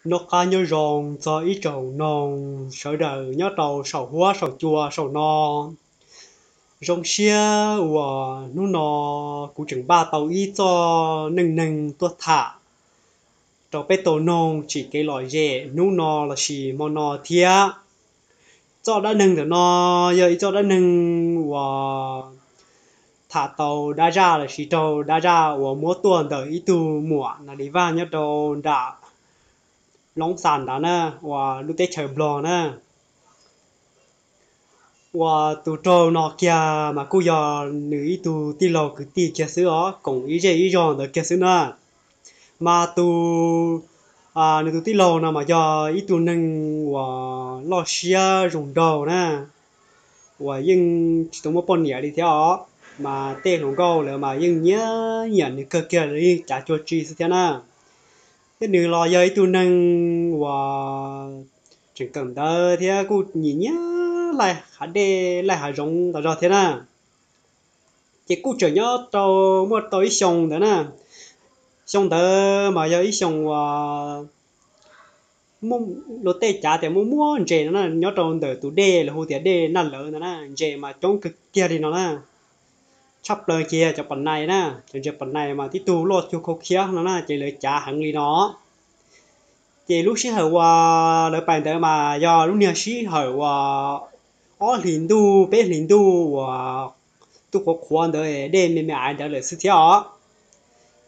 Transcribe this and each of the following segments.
Noj qab nyob zoo txog ib tsoom noog sawv daws nyob rau saum huab saum cua saum no. Zoo siab uas hnub no kuv tseem npaj tau ib txoj neej neeg tuaj tham rau peb tau noog tsim kev lom zem hnub no lossis hmo no thiab. Txoj dab neeg ntawm no yog ib txoj dab neeg uas tham tau dab zaj lossis raug dab zaj uas muab tuaj ntawm ib tug muam nas li vaj nyob rau nram Loob Xas ntawd na, uas lub teb chaws Nplog na. Uas tus raug no kiag mas kuj yog nws ib tug tij laug kwv tij kiag xwb os, koom ib zej ib zog ntawd kiag xwb na. Mas tus, nws tus tij laug no mas yog ib tug neeg uas loj siab zoo nraug na, uas yeej tsis tau muaj poj niam li thiab os, mas tej hluas nkauj lawv mas yeej nyiam nyiam nws kawg kiag, lawv yeej cav cuag tsi xwb thiab na. Thiab nws los yog ib tug neeg uas tseem kawm ntawv thiab kuj nyiam nyiam laij hav dej laij hav zoov tas zog thiab na. Ces kuj tseem nyob rau, muaj tau ib xyoo ntawd na. Xyoo ntawd mas yog ib xyoo uas luag tej cav tias muaj muaj ntses no na, nyob rau ntawm tus dej lawv hu tias dej Naj Lawv ntawd na, ntses mas coob kawg kiag li no na. Tshaj plaws ces cov pas nais na, cov ntses pas nais mas tib tug loj cuag khau khiab no na, ces lawv cav heev li no. Ces lub sij hawm uas lawv pais ntawd mas yog lub niag sij hawm uas ob hlis ntuj peb hlis ntuj uas tuj qhuav qhuav ntawd, dej me me aiv ntawd lawm xwb thiab os.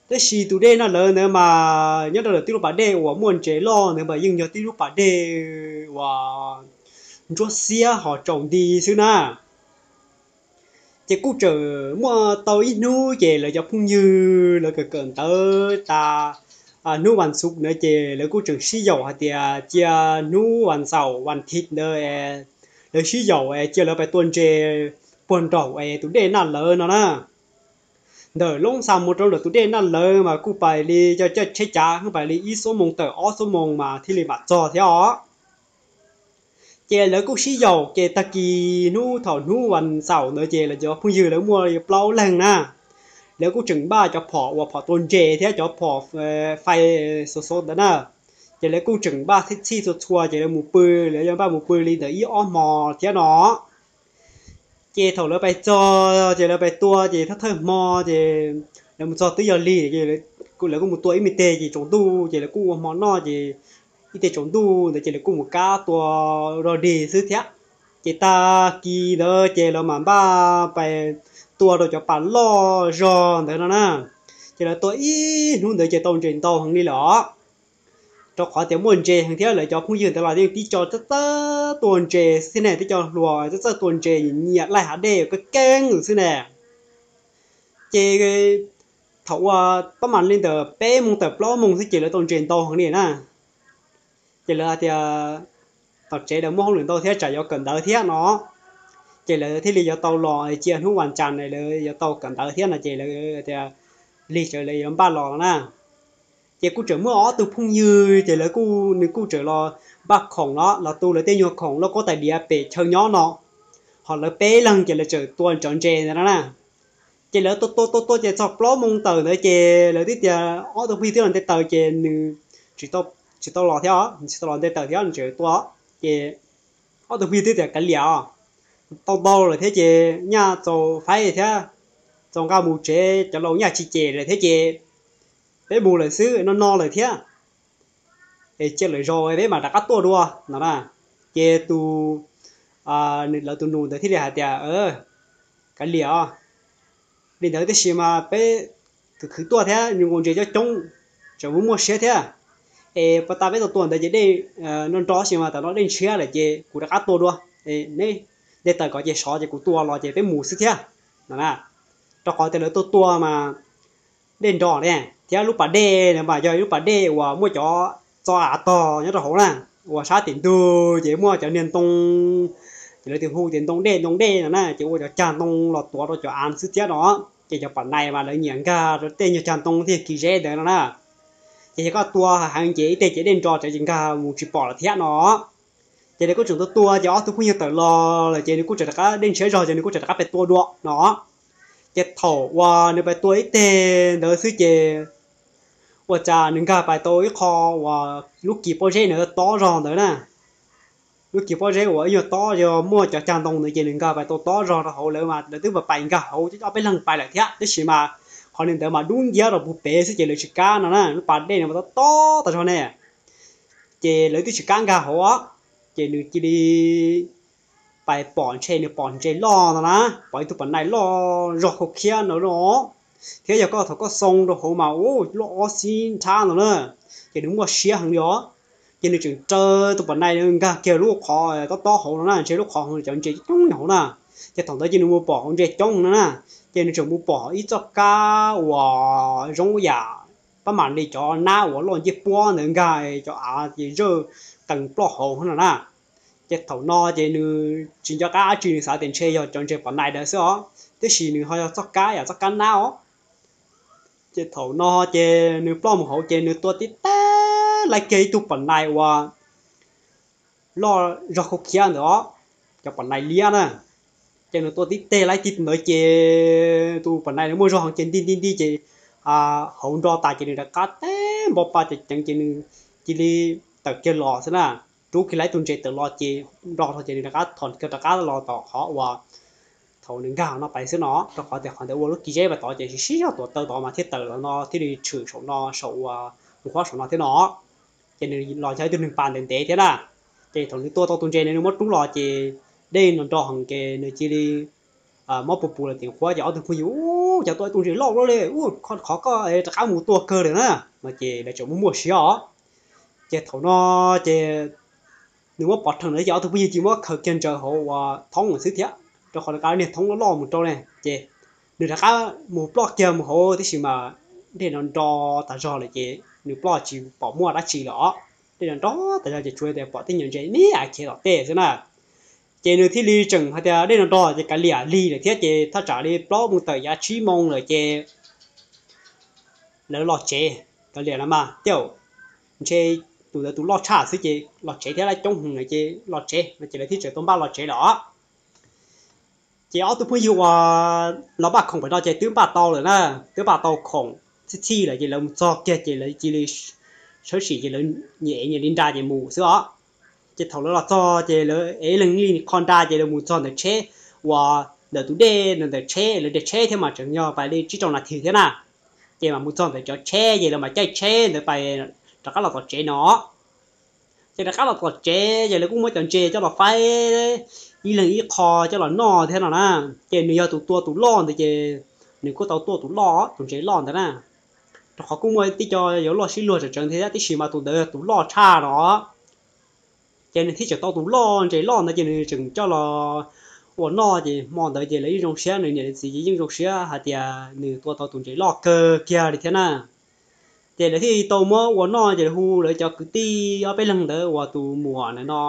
Tab sis tus dej Naj Lawv ntawd mas nyob rau lawm tib lub pas dej uas muaj ntses loj ntawd mas yeej yog tib lub pas dej uas ntsuab xiab ho tsaus nti xwb na. Ces kuj tseem muaj tau ib hnub ces lawv cov phooj ywg lawv kawm kawm ntawv tas hnub vas xuv ntawd ces lawv kuj tseem sib yaum hais tias cia hnub vas xaum vas thiv ntawd lawv sib yaum es cia lawv pais tua ntses puag nraum es tus dej Naj Lawv no na. Ntawm Loob Xas mus rau ntawm tus dej Naj Lawv mas kuj pais li cov caij tsheb cav pais li ib xuab moos tawm ob xuab moos mas thiaj li mam txog thiab os. Ces lawv kuj sib yaum ces tag kis hnub thaum hnub vas xaum ntawd ces lawv cov phooj ywg lawv muaj plaub leeg na. Lawv kuj tseem npaj cov phom uas phom tua ntses thiab cov phom fais xov xov ntawd na. Ces lawv kuj tseem npaj txhij txhij txhua txhua ces lawv mus pw, lawv yuav npaj mus pw li ntawm ib ob hmo thiab no. Ces thaum lawv pais txog ces lawv pais tua ces thawj thawj hmo ces lawv mus txog twb yog lig, lawv kuj mus tua ib me teg ces tsaus ntuj ces lawv kuj ua hmo noj ces ib teg tsaus ntuj ntawd ces lawv kuj mus kab tua rog dig xwb thiab. Ces tag kis ntawd ces lawv mam npaj pais tua rau cov pas loj zog ntawd no na. Ces lawv tua ib hnub ntawd ces tau ntses ntau heev li lawm os. Rau qhov tias muaj ntses heev thiab lawv cov phooj ywg ntawd los yeej tib co txawj txawj tua ntses xwb ne, tib co hluas txawj txawj tua ntses nyiam laij hav dej keeb keeb xwb ne. Ces thaum uas pab mam li ntawm peb moos tawm plaub moos xwb ces lawv tau ntses ntau heev li na. Ces lawv hais tias tom tsev lawv muaj hauj lwm ntau thiab tsam yuav kawm ntawv thiab no. Ces lawv thiaj li yuav tau los cia hnub vas cas lawv yuav tau kawm ntawv thiab no ces lawv tias lig tsawv lawv yuav npaj los no na. Ces kuj tseem muaj ob tug phooj ywg ces lawv kuj, nws kuj tseem los npaj khoom los los tu lawv tej nyuag khoom lauj kaub tais diav pem chaw nyob no. Ho lawv peb leeg ces lawv tseem tua cov ntses ntawd no na. Ces lawv tua tua tua tua ces txog plaub moos tawm ntawd ces lawv twb tias ob tug phooj ywg twb los nte taws ces nws tsis tau los thiab, tsis tau los nte taws thiab nws tseem tua. Ces ob tug phooj ywg twb tias kav liam os, tau ntau lawm thiab ces nyaj txaus faib thiab, txaus nqa mus tsev cov laus nyaj tsis cem lawm thiab ces peb mus lawm xwb, no no lawm thiab. Es cia lwm zaus peb mam rov qab tuaj dua no na. Ces tus, lawv tus nus ntawd thiaj li hais tias kav liam os, li ntawd tiam sis mas peb khwv khwv tuaj thiab nws nkaus ntses coob coob, tseem muaj muaj siab thiab. Es pas tas peb tau tua ntawd ces dej nrov nrov sis mas tam no dej ntshiab lawm ces kuv rov qab tua dua, neb nte taws kom ces sov ces kuv tua los ces peb mus xwb thiab no na. Rau qhov tias lawv tua tua mas dej nrov ne thiab lub pas dej no mas yog ib lub pas dej uas muaj cov txo av tog nyob rau hauv na, uas sab tim ntug ces muaj cov niag ntoo, ces lawv tias hu tias ntoo dej ntoo dej no na, ces ua cov cag ntoo los tuav rau cov av xwb thiab no. Ces cov pas nais mas lawv nyiam nkag rau tej nyuag cag ntoo thiaj kis zeb ntawd no na. Ces yog koj tua heev ces ib teg ces dej nrov tsawv ces nkag mus tsis pom lawm thiab no. Ces lawv kuj tseem tua tua ces ob tug phooj ywg tawm los lawm ces nws kuj tseem rov qab, dej ntshiab zog ces nws kuj tseem rov qab pais tua dua no. Ces thaum uas nws pais tua ib teg ntawd xwb ces Ua cas nws nkag pais tau ib qho uas lub kis pob zeb ntawd tob zog ntawd na. Lub kis pob zeb uas ib nyuag tob yog muaj cov cag ntoo ntawd ces nws nkag pais tau tob zog rau hauv lawv mas lawv twb pais nkag hauv ob peb leeg pais lawm thiab tab sis mas qhov ntawd mas dub nciab rau puag pem xwb ces lawv tsis kam no na, lub pas dej no mas tob tob tas zog ne. Ces lawv twb tsis kam nkag hauv os, ces nws cia li pais pom ntshe nws pom ntses loj no na, pom ib tug pam nai loj zog khau khiab no no, thiab yog koj thaum koj xoo rau hauv mas ua loj ob xib nrhab no na, ces nws muaj siab heev li os. Ces nws tseem raws tus pam nai nkag kiag lub qhov tob tob hauv no na, ntshe lub qhov hauv cov ntses coob coob hauv na. Ces thaum ntawd ces nws mus pom hauv ntses coob no na, ces nws tseem mus pom ib txoj kab uas zoo yam pab mam li cov nab uas loj ncej puab ntawd nkag cov av ces zawj qees ploj hauv no na. Ces thaum no ces nws tsis nco qab dab tsi, nws xav tias ntshe yog cov ntses pam nai ntawd xwb os, tiam sis nws ho yog txoj kab yam txoj kab nab os. Ces thaum no ces nws ploj mus hauv ces nws tua tib teg laib kiag ib tug pam nai uas loj zog khau khiab ntawd os, cov pam nai liab na. Ces nws tua tib teg laib tib ntawd ces tus pam nai nws muaj zog heev ces nti nti nti ces hauv nro tas ces nws rov qab teb npo pa ceev ceev ces nws cia li tawm kiag los xwb na. Rub kiag laib tus ntses tawm los ces nro dhau ces nws rov qab thom kiag rov qab los tom qhov uas thaum nws nkag no pais xwb no, rau qhov tias qhov ntawd ua lub kis zeb pais tod ces sib sib zog tuav taw tod mas thiaj tawm los no thiaj li tshwm saum no saum uas mus qhuab saum no thiab no. Ces nws los yog ib tug neeg pa ntev ntev thiab na. Ces thaum nws tua tau tus ntses nws muab rub los ces dej no nro heev ces nws cia li mob puas pus lawm tim qhuav ces ob tug phooj ywg, Ub, cas tua ib tug ntses loj ua luaj li, ub, qhov koj rov qab mus tua kawg lawm na, no ces lawv tseem muaj muaj siab os. Ces thaum no ces nws muab pov rhees lawm ces ob tug phooj ywg cia li muab khaws kiag ntsaws hauv uas thoob xwb thiab, rau qhov nws qab niag thoob loj loj mus rau ne. Ces nws rov qab mus ploj kiag mus hauv tib si mas dej no nro tas zog lawm ces nws ploj tsis pom muaj dab tsi lawm os. Dej no nro tas zog ces tsuas tias pom tej nyuag ntses me me khiav tom tej xwb na. Ces nws thiaj li tseem hais tias dej no nro ces kav liam lig lawm thiab ces thaj tsam li plaub moos tawm yav tsib moos lawm ces lawv los tsev. Kav liam los mas tej zaum ntshe tus ntawd tus loj tshaj xwb ces los tsev thiab, lawv coob heev lawm ces los tsev no ces lawv thiaj tseem tau npaj los tsev lawm os. Ces ob tug phooj ywg uas los npaj khoom pem no ces twb npaj tau lawm na, twb npaj tau khoom txhij txhij lawm ces lawv mus txog kiag ces lawv cia li sawv tsees ces lawv nyias ev nyias li nra ces mus xwb os. Ces thaum lawv los txog ces lawv ev leej li qho nra ces lawv mus txog ntawm tsheb uas ntawm tus dej ntawm tsheb, lawv de tsheb thiab mas tseem yog pais li tsib rau nas this thiab na. Ces mam mus txog ntawm cov tsheb ces lawv mam caij tsheb ntawd pais rov qab los tom tsev no. Ces rov qab los tom tsev ces lawv kuj muab cov ntses coj los faib ib leeg ib qho coj los noj thiab no na. Ces nws yog tus tua tus loj ntawd ces nws kuj tau tua tus loj, tus ntses loj ntawd na, rau qhov kuj muaj tib co yuav loj sib luag tsawv tsawv thiab, tiam sis mas tus ntawd yog tus loj tshaj no. Ces nws thiaj tseem tau tus loj ntses loj ntawd ces nws tseem coj los ua noj ces hmo ntawd ces lawv yeej zoo siab, nws niam nws txiv ces yeej zoo siab hais tias nws tua tau tus ntses loj kawg kiag li thiab na. Ces lawv thiaj tau muab ua noj ces lawv hu lawv cov kwv tij ob peb leeg ntawd uas tus muam ntawm no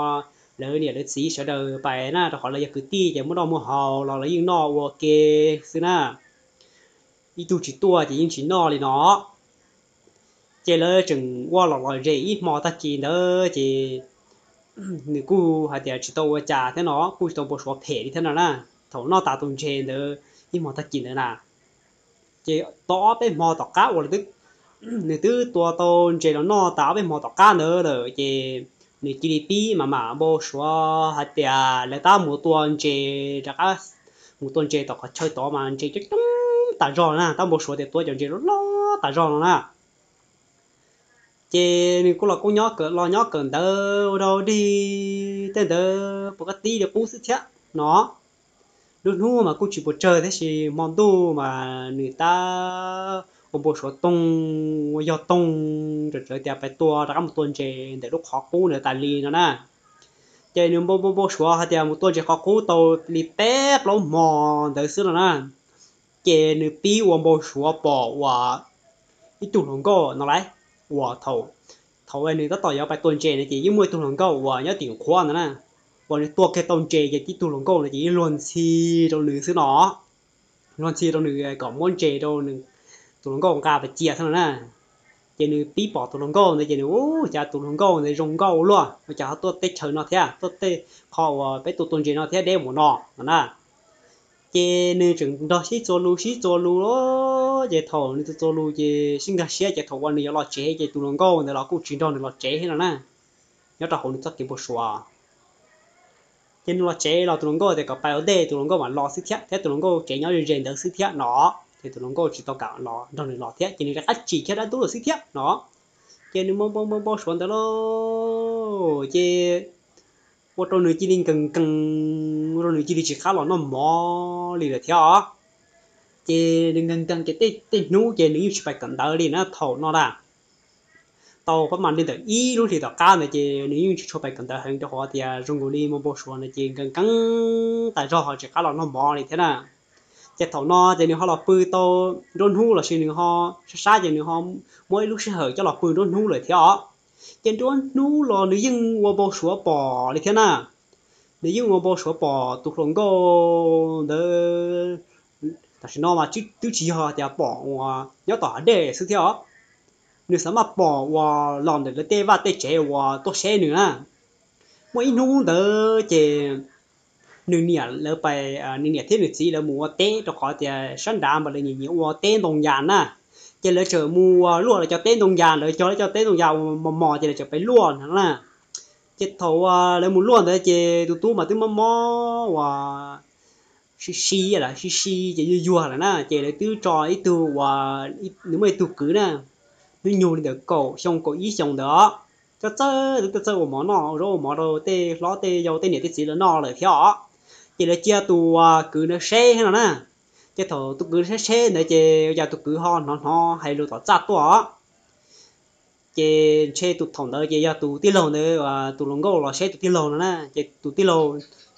lawv niam lawv txiv sawv daws pais na, rau qhov lawv yog kwv tij ces muaj noj muaj haus los lawv yeej noj ua ke xwb na. Ib tug tsis tuaj ces yeej tsis noj li no. Ces lawv tseem ua lom lom zem ib hmo tag kis ntawd ces nws kuj hais tias tsis tau ua cas thiab no, kuj tsis tau npau suav phem li thiab no na. Thaum noj tas tus ntses ntawd ib hmo tag kis ntawd na, ces tau ob peb hmo tom qab uas nws twb tua tau ntses los noj tas ob peb hmo tom qab ntawd lawm ces nws cia li pib mam mam npau suav hais tias lawv tab mus tua ntses rov qab, mus tua ntses tom qhov chaw tod mas ntses coob coob tas zog na, tab npau suav tias tua cov ntses loj loj tas zog no na. Ces nws kuj los kuj nyob kawm los nyob kawm ntawv ua rau dig tej ntawd puas kab tib li qub xwb thiab no. Lub hnub mas kuj tsis pes tsawg tab sis hmo ntuj mas nws tab ua npau suav toog ua yog toog, txawm tias pais tua rov qab mus tua ntses ntawm lub qhov qub ntawd tas li no na. Ces nws npau npau suav hais tias mus tua ntses qhov qub tau li peb plaub hmo ntawd xwb no na. Ces nws pib ua npau suav pom uas ib tug hluas nkauj no lauj, uas thaum, thaum nws tab tom yuav pais tua ntses na ces yeej muaj ib tug hluas nkauj uas nyob tim qhuav ntawd na, uas nws tua kiag tau ntses ces tib tug hluas nkauj no ces yeej luag ntxhi rau nws xwb no. Luag ntxhi rau nws kom muab ntses rau nws, tus hluas nkauj nqa pais cia xwb no na. Ces nws pib pom tus hluas nkauj ntawd ces nws, Ub, cas tus hluas nkauj ntawd zoo nkauj luaj, cas ho tuaj teb chaws no thiab, tuaj tej qho uas peb tua tua ntses no thiab deb mus no no na. Ces nws tseem nrog sib txuas lus sib txuas lus, ces thaum nws txuas txuas lus ces sib nkag siab ces thaum uas nws yuav los tsev ces tus hluas nkauj ntawd los kuj tsis nrog nws los tsev thiab no na, nyob rau hauv nws txoj kev npau suav. Ces nws los tsev los tus hluas nkauj tias kom pais ua ntej tus hluas nkauj mam los xwb thiab, thiab tus hluas nkauj tsev nyob ze ze ntawd xwb thiab no. Ces tus hluas nkauj tsis tau kam los nrog nws los thiab ces nws rov qab tsim kiag dab ntub lawm xwb thiab no. Ces nws npau npau npau suav ntawd lauj, ces ua rau nws cia li nkees nkees, ua rau nws cia li tsis qab los noj mov li lawm thiab os. Ces nws nkees nkees ces tej tej hnub ces nws yeej tsis pais kawm ntawv li na thaum no na. Tau pab mas li ntawm ib lub hlis tom qab ntawd ces nws yeej tsis tshua pais kawm ntawv heev rau qhov tias zoo nkaus li npau npau suav ntawd ces nkees nkees tas zog ho tsis qab los noj mov li thiab na. Ces thaum no ces nws ho los pw tau nruab hnub lossis nws ho sab sab ces nws ho muab ib lub sij hawm coj los pw nruab hnub lawm thiab os. Ces nruab hnub los nws yeej ua npau suav pom li thiab na. Nws yeej ua npau suav pom tus hluas nkauj ntawd. Tam sim no mas twb tsis yog tias pom uas nyob tom hav dej xwb thiab os, nws xav maj pom uas los ntawm lawv tej vaj tej tsev uas tuaj seb nws na. Muaj ib hnub ntawd ces nws niam lawv pais, nws niam thiab nws txiv lawv mus ua teb rau qhov tias sab nrad mas lawv nyiam nyiam ua teb ntoo yas na. Ces lawv txawm mus ua luaj lawv cov teb ntoo yas, lawv cog lawv cov teb ntoo yas uas mos mos ces lawv txawm pais luaj no na. Ces thaum uas lawv mus luaj ntawd ces tus tub mas twb mob mob uas sib sib lawm, sib sib ces yuag yuag lawm na, ces lawv twb tso ib tug uas, nws muaj ib tug kwv na, hnub nyoog li ntawm kaum xyoo kaum ib xyoo ntawd os, txawj txawj ua mov noj, ua zaub ua mov rau tej hlob tej yau tej niam tej txiv lawv noj lawm thiab os. Ces lawv cia tus kwv ntawd seb no na. Ces thaum tus kwv seb seb ntawd ces cas tus kwv ho hnov hnov hais lus tom txaj tuaj os. Ces ntshe tus thaum ntawd ces yog tus tij laug ntawd, tus hluas nkauj los seb tus tij laug no na, ces tus tij laug,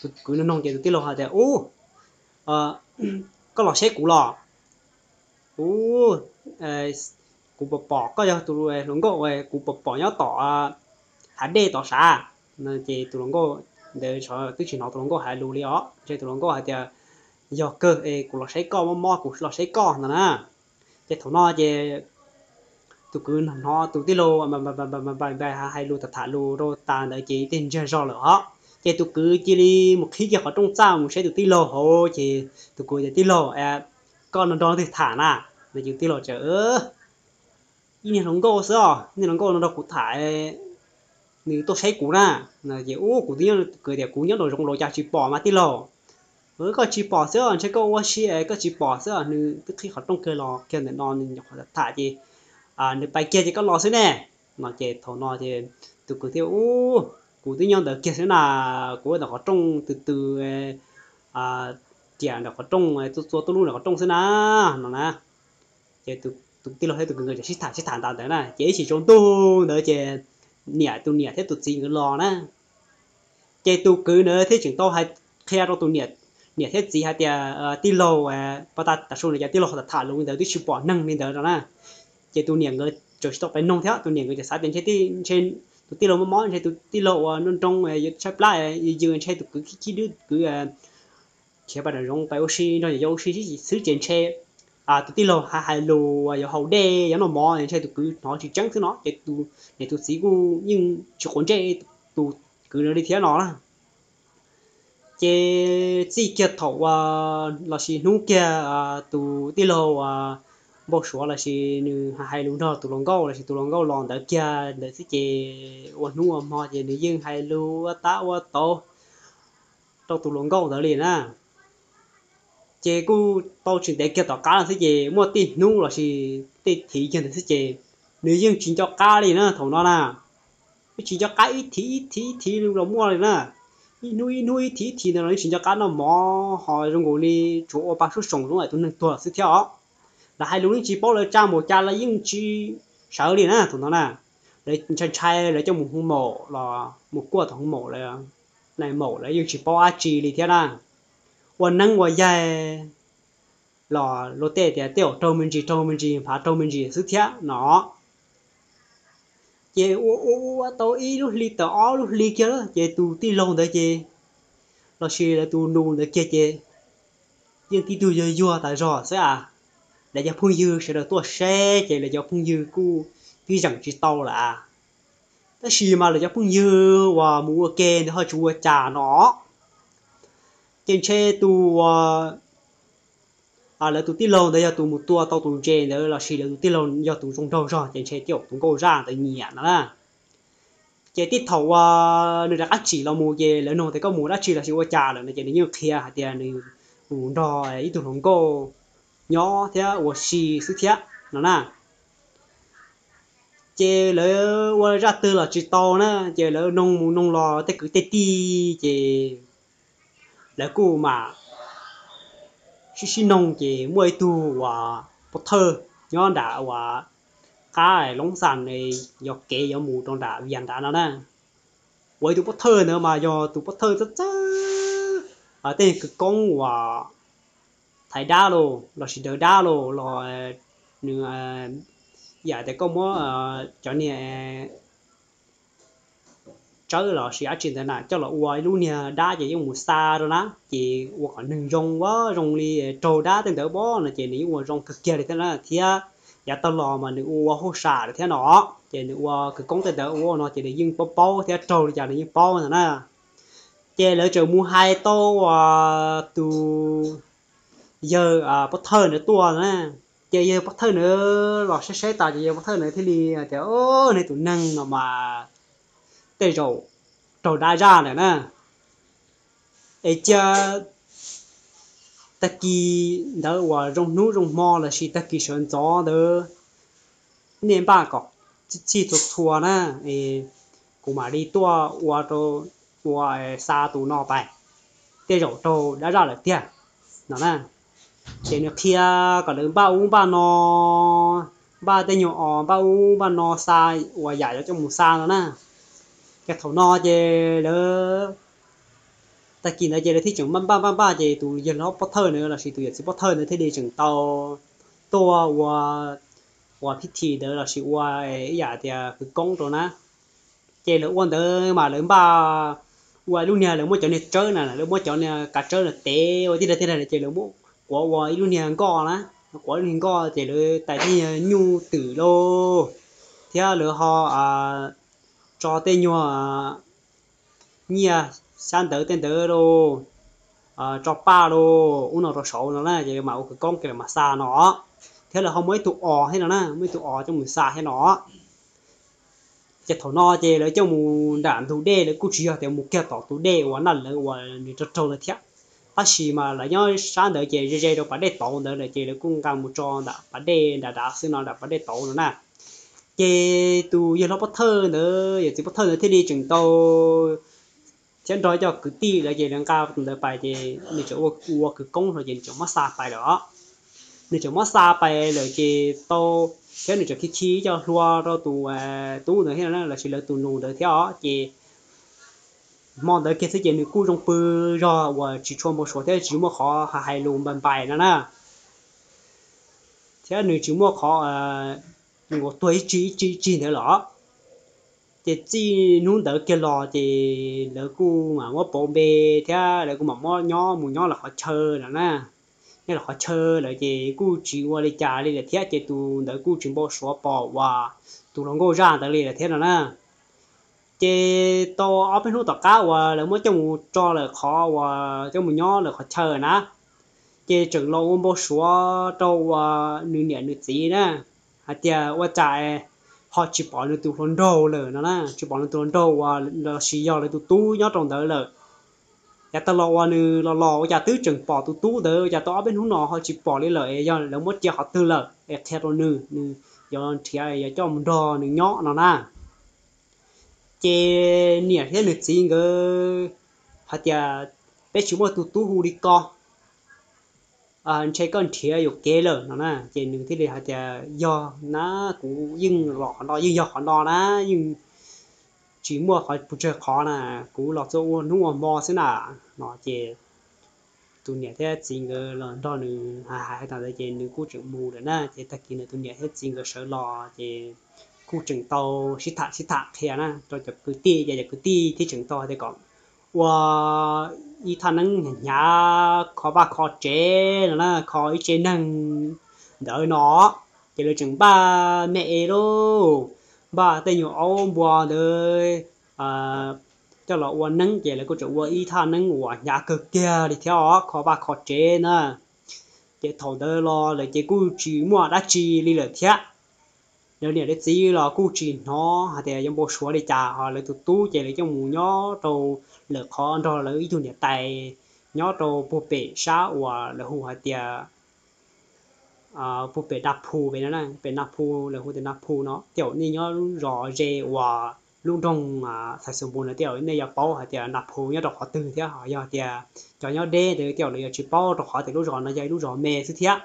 tus kwv no noog ces tus tij laug hais tias, Ub, koj los seb kuv los? Ub, kuv pom pom koj yog tus hluas nkauj, kuv pom pom nyob tom hav dej tom sav. Ces tus hluas nkauj ntawd twb tsis hnov tus hluas nkauj hais lus li os, ntshe tus hluas nkauj hais tias, Yog kawg es kuv los saib koj, mob mob kuv los saib koj ntag na. Ces thaum no ces tus kwv hnov tus tij laug hais lus tham tham lus rau tas ntawd ces tej ntsiag zog lawm os. Ces tus kwv cia li mus qhib kiag qhov rooj txaj mus saib tus tij laug hauv, ces tus kwv tias, Tij laug, koj no nrog leej twg tham na? No ces tij laug tias, Ib niag hluas nkauj xwb os, niag hluas nkauj no nrog kuv tham, nws tuaj saib kuv na. No ces ub, kuv twb nyob, kwv tias, Kuv nyob nraum zoov los cas tsis pom mas tij laug. Koj tsis pom xwb, ntshe koj ua si koj tsis pom xwb, nws twb qhib qhov rooj kiag los kiag ntawm no nws nyuam qhuav tham ces nws pais kiag ces koj los xwb ne. No ces thaum no ces tus kwv thiaj, Ub, kuv twb nyob ntawd kiag xwb na, kuv ntawm qhov rooj tws tws, riam ntawm qhov rooj, txua txua tuj lub ntawm qhov rooj xwb na, no na. Ces tus tij laug thiab tus kwv nkawd sib tham sib tham tas ntawd na ces ib chim tsaus ntuj ntawd ces niam, tus niam thiab tus txiv nkawd los na. Ces tus kwv ntawd thiaj tseem tau hais qhia rau tus niam, niam thiab txiv hais tias, Tij laug, pas tas tam su no ces tij laug tham tham lus li ntawd twb tsis pom neeg li ntawd no na. Ces tus niam nkawd tseem tsis tau pais noog thiab, tus niam nkawd tseem xav tias ntshe, ntshe tus tij laug mob mob, ntshe tus tij laug uas nroo nroo yuav tshaib plab, yws yws, ntshe tus kwv khib khib dwb, tus kwv khiav pais nraum zoov pais ua si nrog yawg ua si xwb ces ntshe tus tij laug hais hais lus uas yuav haus dej yuav noj mov ntshe tus kwv hnov tsis tseeb xwb no ces tus niam tus txiv kuj yeej tsis quav ntsej tus kwv ntawd li thiab no na. Ces txij kiag thaum uas lossis hnub kiag tus tij laug uas npau suav lossis nws hais lus nrog tus hluas nkauj lossis tus hluas nkauj los ntawd kiag ntawd xwb ces ua hnub ua hmo ces nws yeej hais lus ua tab ua tau rau tus hluas nkauj ntawd li na. Ces kuj tau tsis ntev kiag tom qab no xwb ces muaj tej hnub lossis tej thiv kiag ntawd xwb ces nws yeej tsis nco qab li na thaum no na. Yeej tsis nco qab, ib thiv ib thiv ib thiv los muaj li na. Ib hnub ib hnub ib thiv ib thiv ntawd los yeej tsis nco qab noj mov ho zoo nkaus li tsuas ua pa sub soos zoo li tus neeg tuag xwb thiab os. Lawv hais lus yeej tsis paub, lawv tsa npaum cas los yeej tsis sawv li na thaum no na. Lawv ntshai ntshai lawv coj mus hoo maum los mus kuaj tom hoo maum lawm, nai maum lawv yeej tsis paub dab tsi li thiab na. Ua neeb ua yaig los luag tej tias tej zaum raug me ntsis raug me ntsis nphav raug me ntsis xwb thiab no. Ces ua ua ua tau ib lub hli tawm ob lub hli kiag lawm ces tus tij laug ntawd ces lossis lawv tus nus ntawd kiag ces yeej tib tug yuag yuag tas zog xwb a. Lawv cov phooj ywg sawv daws tuaj seb ces lawv cov phooj ywg kuj twb zeem tsis tau lawm a. Tab sis mas lawv cov phooj ywg uas mus ua ke ntawd ho tsis ua cas no. Ces ntshe tus uas lawv tus tij laug ntawd yog tus mus tua tau tus ntses ntawd lossis lawv tus tij laug yog tus zoo nraug zog ces ntshe coj tus nkauj zaj ntawd nyiam no na. Ces tib thaum uas nws rov qab tsim los mus ces lawv nug tias koj mus dab tsi lossis ua cas lawm no ces nws yeej qhia hais tias nws mus nrog ib tug hluas nkauj nyob thiab ua si xwb thiab no na. Ces lawv ua zaj twg los tsis tau na, ces lawv noog mus noog los tej kwv tej tij ces lawv kuj mam sib sib noog ces muaj ib tug uas pov thawj nyob nram uas qab Loob Xas, yog kev yuav mus rau nram Vias nrad no na. Uas ib tug pov thawj ntawd mas yog tus pov thawj txawj txawj tej kwv koob uas thaiv dab los lossis daws dab los los nws yam tias koj muab cov niag tsawb lossis dab tsi ntawd na coj los ua ib lub niag dab ces yeej mus xa rau na, ces ua kom neeg zoo ua zoo li raug dab tej ntawd pob no ces nws yeej ua zoo kawg kiag li thiab na, thiab yav tag los mas nws ua ua hauj sam lawm thiab no, ces nws ua kwv koob tej ntawd ua no ces nws yeej paub paub thiab raug li cas nws yeej paub ntag na. Ces lawv tseem mus hais tau uas tus yawg pov thawj ntawd tuaj na, ces yawg pov thawj ntawd los saib saib tas ces yawg pov thawj ntawd thiaj li tias, Neb tus neeg no mas tej zaum raug dab zaj lawm na. Es cia tag kis ntawd uas zoo hnub zoo hmo lossis tag kis sawv ntxov ntawd nej npaj kom txhij txhij txhua txhua na, kuv mam li tuaj ua rau, ua xa tus no pais, tej zaum raug dab zaj lawm tiag no na. Ces nws qhia kom lawv npaj ub npaj no, npaj tej nyuag os npaj ub npaj no xa uas yam yuav coj mus xa no na. Ces thaum no ces lawv, tag kis ntawd ces lawv thiaj tseem npaj npaj npaj npaj ces tus yawg hlob pov thawj ntawd lossis tus yawm txiv pov thawj ntawd thiaj li tseem tau tuaj ua, ua phib thi ntawd lossis ua ib yam tias kwv koob rau na. Ces lawv ua ntawd mas lawv npaj ua ib lub niag, lawv muab cov niag tsawb na, lawv muab cov niag kav tsawb na tev ua tij dag tij dag ces lawv muab quav ua ib lub niag nkoj na, quav ib lub niag nkoj ces lawv tais tej nyuag nyuj twm lauj, thiab lawv ho tso tej nyuag nyiaj xyab ntawv tej ntawd lauj, tso paj lauj ub no rau saud no na, ces lawv mam ua kwv koob kiag lawv mam xa no, thiab lawv ho muaj ib tug os thiab no na, muaj ib tug os coj mus xa thiab no. Ces thaum no ces lawv coj mus nram ntug dej, lawv kuj tsis yog tias mus kiag tom tus dej uas Naj Lawv uas nws raug raug lawm thiab, tab sis mas lawv nyob sab ntawd ces ze ze rau pas dej tauv ntawd lawm ces lawv kuj nqa mus tso nram pas dej nram dav xwb no, nram pas dej tauv no na. Ces tus yawg hlob pov thawj ntawd, yawm txiv pov thawj ntawd thiaj li tseem tau thiab nrog cov kwv tij lawv ces lawv nqa tus ntawd pais ces nws tseem ua kwv koob hlo ces nws tseem muab xa pais lawm os. Nws tseem muab xa pais lawm ces tau, thiab nws tseem khi khi cov hlua rau tus tub ntawd thiab lossis lawv tus nus ntawd thiab os. Ces hmo ntawd kiag xwb ces nws kuj zoo pw zog uas tsis tshua npau suav thiab tsis muaj qhov hais lus npais npais no na, thiab nws tsis muaj qhov uas tuag ib tsig ib tsig ib tsig ntawd los. Ces txij hnub ntawd kiag los ces lawv kuj mam muab pauv npe thiab lawv kuj mam muab nyob mus nyob lawv qhov chaw lawm na. Nyob lawv qhov chaw lawm ces kuj tsis ua li cas li lawm thiab ces tus ntawd kuj tsis npau suav pom uas tus hluas nkauj zaj ntawd li lawm thiab no na. Ces tau ob peb hnub tom qab uas lawv muab coj mus tso lawm qhov uas coj mus nyob lawm qhov chaw na, ces tseem los ua npau suav rau uas nws niam nws txiv na, hais tias ua cas ho tsis pom nws tus hluas nraug lawm no na, tsis pom nws tus hluas nraug uas lossis yog lawv tus tub nyob rau ntawd lawm. Yav tag los uas nws los los ua cas twb tseem pom tus tub ntawd, ua cas tau ob peb hnub no ho tsis pom li lawm, yog lawv muab cia qhov twg lawm es qhia rau nws, nws yuav nrhiav yuav coj mus nrog nws nyob no na. Ces niam thiab nws txiv nkawd hais tias, Peb tsis muaj tus tub hu li ko, ntshe koj nrhiav yuam kev lawm no na. Ces nws thiaj li hais tias, Yog na, kuv yeej los qhov no, yeej yog qhov no na, yeej tsis muaj qhov pes tsawg qhov na, kuv los txog ua hnub ua hmo xwb na no. Ces tus niam thiab txiv nkawd los nrog nws hais hais tas ntawd ces nws kuj tseem mus lawm na. Ces tag kis ntawd tus niam thiab txiv nkawd sawv los ces kuj tseem tau sib tham sib tham qhia na rau cov kwv tij, ces cov kwv tij thiaj tseem tau hais tias kom ua ib thaj neeb hnyav kho vaj kho tsev no na, kho ib tsev neeg ntawd no. Ces lawv tseem npaj me es lauj, npaj tej nyuag aub npua ntawd coj los ua neeb, ces lawv kuj tseem ua ib thaj neeb uas hnyav kawg kiag li thiab os, kho vaj kho tsev na. Ces thaum ntawd los lawv ces kuj tsis muaj dab tsi li lawm thiab. Lawv niam lawv txiv los kuj tsis hnov hais tias yuav npau suav li cas, ho lawv tus tub ces lawv coj mus nyob rau lawm qhov nrog lawv ib tug niam tais nyob rau puag pem sab uas lawv hu hais tias puag pem Naj Phu pem no, pem Naj Phu lawv hu tias Naj Phu no, tej zaum nej nyob lub zos ze uas lub nroog Xais Xus Npus no tej zaum nej yuav paub hais tias Naj Phu nyob rau qhov twg thiab. Ho yog tias cov nyob deb ntawd tej zaum lawv yuav tsis paub rau qhov tias lub zos no yog ib lub zos me xwb thiab.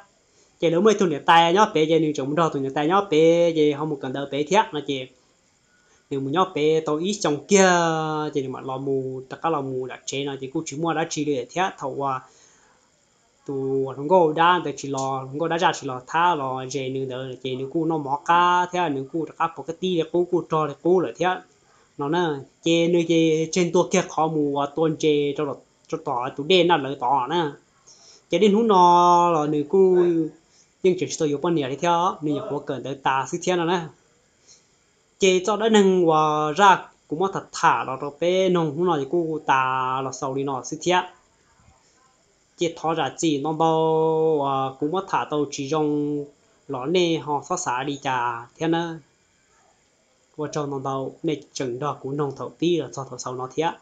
Ces lawv muaj ib tug niam tais nyob pem ces nws tseem mus nrog tus niam tais nyob pem ces ho mus kawm ntawv pem thiab no ces nws mus nyob pem tau ib xyoos kiag ces nws mam los mus rov qab los mus nram tsev no ces kuj tsis muaj dab tsi li thiab. Thaum uas tus hluas nkauj dab ntawd tsis los, hluas nkauj dab zaj tsis los thab los ze nws ntawd ces nws kuj noj mov qab thiab nws kuj rov qab pom kab tib li qub kuj rog li qub lawm thiab no na. Ces nws ces tseg ntua kiag qhov mus uas tua ntses rau tom tus dej Naj Lawv tod na. Ces niaj hnub no los nws kuj yeej tseem tsis tau yuav poj niam li thiab, nws nyuam qhuav kawm ntawv tas xwb thiab no na. Ces txoj dab neeg uas zaj kuv muab tham tham los rau peb noog hnub no ces kuj tas los xaus li no xwb thiab. Ces thov zam txim ntau ntau uas kuv muab tham tau tsis zoo los nej ho txhob xav li cas thiab na. Ua tsaug ntau ntau nej tseem nrog kuv noog thaum pib los txog thaum xaus no thiab.